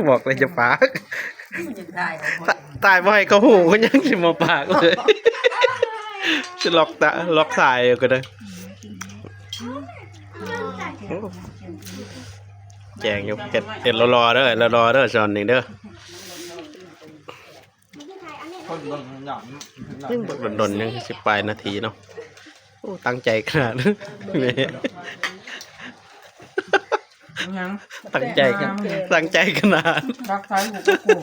ບອກແລ້ວຢ່າປາກ ຕາຍບໍ່ໃຫ້ເຂົາຮູ້ ກໍຍັງຊິມາປາກເລີຍ ຊິລັອກຕາ ລັອກສາຍກໍໄດ້ ໂອ້ ແຈ້ງຢູ່ ເຮັດ ເຮັດຫຼໍ່ໆເດີ ຫຼໍ່ໆເດີ ຊ່ອນນີ້ເດີ. ຄົນເບິ່ງ ຍັງເບິ່ງດົນໆ ຍັງສິບປາຍນາທີເນາະ. ໂອ້ ຕັ້ງໃຈຂະໜາດ ແມ່ ຫຍັງ? ຕັ້ງໃຈ ຕັ້ງໃຈຂະໜາດ ລັກຖ່າຍຮູບກັບກູ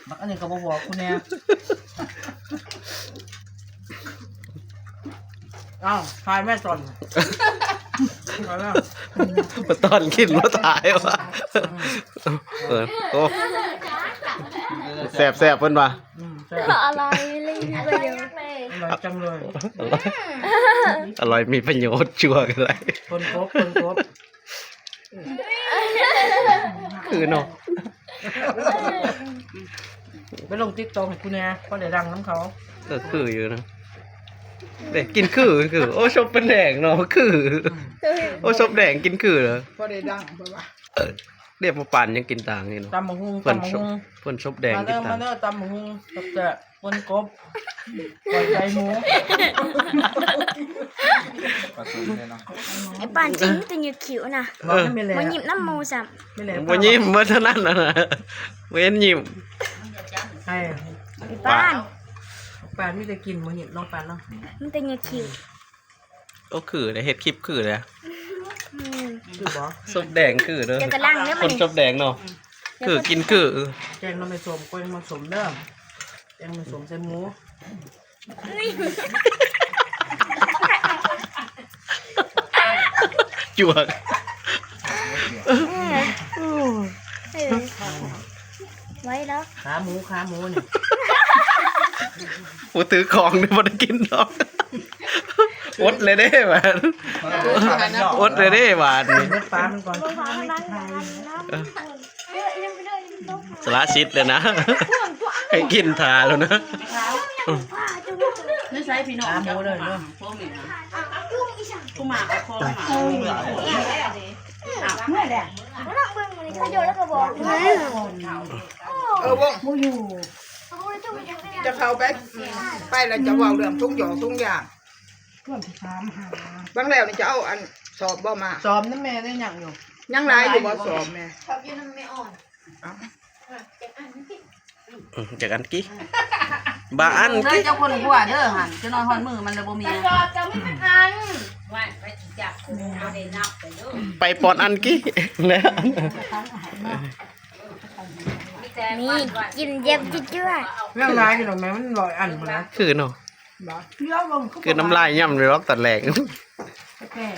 ບັກອັນນີ້ກໍບໍ່ບອກກູແດ່. ເອົ້າ ຖ່າຍແມ່ຕອນ ເອົາແລ້ວ ຕອນກິນມາຖ່າຍວ່າ ເອີ ໂອ້ ແຊບໆ ເພິ່ນວ່າ ອືມ ແຊບ ອະຮ່ອຍ ມີປະໂຫຍດ ອະຮ່ອຍ ມີປະໂຫຍດ ຊົ່ວກໍໄດ້ ຄົນກົບ ຄົນກົບ ຄືເນາະ ໄປລົງຕິກຕອກໃຫ້ກູແດ່ ພໍໄດ້ດັງນຳເຂົາ ເອີ ຄືຢູ່ນະ ເດ້ ກິນຄື ຄື ໂອ້ ສົບເປັນແດງເນາະ ຄື ໂອ້ ສົບແດງກິນຄືເດີ ພໍໄດ້ດັງ ເພິ່ນວ່າ ເອີ ເດ້ ພໍ່ປານຍັງກິນຕ່າງຢູ່ເນາະ ຕຳບັກຫຸ່ງ ເພິ່ນ ຕຳບັກຫຸ່ງ ສົບ ເພິ່ນສົບແດງ ມາເດີ ກິນຕ່າງ ມາເດີ ຕຳບັກຫຸ່ງແຊບໆ ຄົນກົບ ກ້ອຍໄກ່ໝູ ປານຈິງແຕ່ຍິກຄິ້ວນະ ເອີ ບໍ່ຍິ້ມນຳໝູຊ້ຳ ບໍ່ຍິ້ມເບິດເທົ່ານັ້ນນະ ບໍ່ເຫັນຍິ້ມ ໃຫ້ ປານ ປານມີແຕ່ກິນ ບໍ່ຍິ້ມ ນ້ອງປານເນາະ ມີແຕ່ຍິກຄິ້ວ. ໂອ້ ຄືເດ້ ເຮັດຄລິບຄືເດ້ ອືມ ຄືບໍ່ ສົບແດງຄືເດີ ເຈົ້າກຳລັງເດີ ຄົນສົບແດງເນາະ ອືມ ຄືກິນຄື ແກງໜໍ່ໄມ້ສົ້ມ ແກງໜໍ່ໄມ້ສົ້ມເດີ ແກງໜໍ່ໄມ້ສົ້ມໃສ່ໝູ ຈົວກ ເອີ ເອີ ໄວ້ແລ້ວ ຂາໝູ ຂາໝູນີ້ ຜູ້ຖືຂອງນີ້ບໍ່ໄດ້ກິນດອກ ອົດເລີຍເດ້ບາດ ອົດເລີຍເດ້ບາດນີ້ ເບິ່ງປາມັນກ່ອນ ສະລະສິດເລີຍນະ ໃຫ້ກິນຖ້າແລ້ວນະ ຢູ່ໃສພີ່ນ້ອງ ຂາໝູເດີ ເດີ ພວກນີ້ນະ ຜູ້ມາເອົາຂອງມາ ເມື່ອແຫຼະ ເອີ ບໍ່ຢູ່ ຈະເຂົ້າໄປ ໄປແລ້ວຈະເວົ້າເລື່ອງທຸກຢ່າງທຸກຢ່າງ ເລື່ອງທີ່ຖາມຫາ ບາງແລ້ວນີ້ຈະເອົາອັນສອບບໍ່ມາ ສອບນຳແມ່ໄດ້ຍັງຢູ່ ຍັງຫຼາຍຢູ່ບໍ່ສອບແມ່ ສອບຢູ່ນຳແມ່ອ່ອນ ເອົ້າ ອືມ ຈັກອັນກີ້ ບາງອັນກີ້ ເຈົ້າຄົນຫົວເດີຫັ້ນ ຈະນ້ອຍຮອດມື້ມັນລະບໍ່ມີ ສອບຈະມີຈັກອັນ ໄປປ່ອນອັນກີ້ແລ້ວ ນີ້ກິນເຢັບຈົວດໆ ຍັງຫຼາຍຢູ່ດອກແມ່ ມັນຮ້ອຍອັນພຸ້ນນະ ຄືເນາະ ຄືນ້ຳລາຍຍ່ຳຢູ່ດອກຕອນແລງ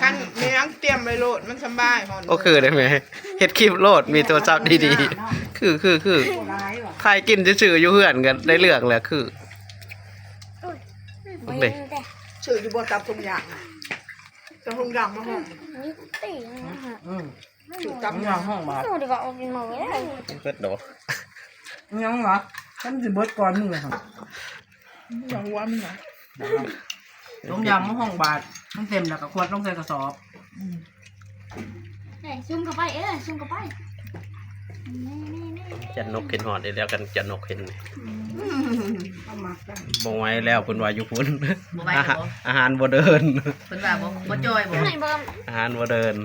ຄັນແມ່ນຫຍັງຕຽມໄວ້ໂລດ ມັນສະບາຍ ໂອເຄເດ້ແມ່ ເຮັດຄລິບໂລດ ມີໂທລະສັບດີໆ ຄື ຄື ຄື ຖ່າຍກິນຊື່ໆ ຢູ່ເຮືອນກໍໄດ້ເລື່ອງແລ້ວ ຄື ເດ້ ຊື້ຢູ່ບໍ່ ຕຳຖົງຢາງ ຕຳຖົງຢາງມາຫ້ອງ ອືມ ຕຳຢາງຫ້ອງບາດ ເບິດດອກ ຍັງຫວາ ມັນຊິເບິດກ່ອນມື້ຫັ້ນ ຍັງຫວາມັນນະ ຖົງຢາງມາຫ້ອງບາດ ມັນເຕັມແລ້ວກໍຂວດລົງໃສ່ກະສອບ ອືມ ເອີຍ ຊູມເຂົ້າໄປ ເອີຍ ຊູມເຂົ້າໄປ ນີ້ໆໆ ຈັນນົກຄິດຮອດອີກແລ້ວ ກັນຈັນນົກເຫັນນີ້ ອືມ ບໍ່ໄຫວແລ້ວ ເພິ່ນວ່າຢູ່ພຸ້ນ ບໍ່ໄຫວແລ້ວບໍ່ ອາຫານ ອາຫານບໍ່ເດີນ ເພິ່ນວ່າບໍ່ ບໍ່ຈ່ອຍບໍ່ ອາຫານບໍ່ເດີນ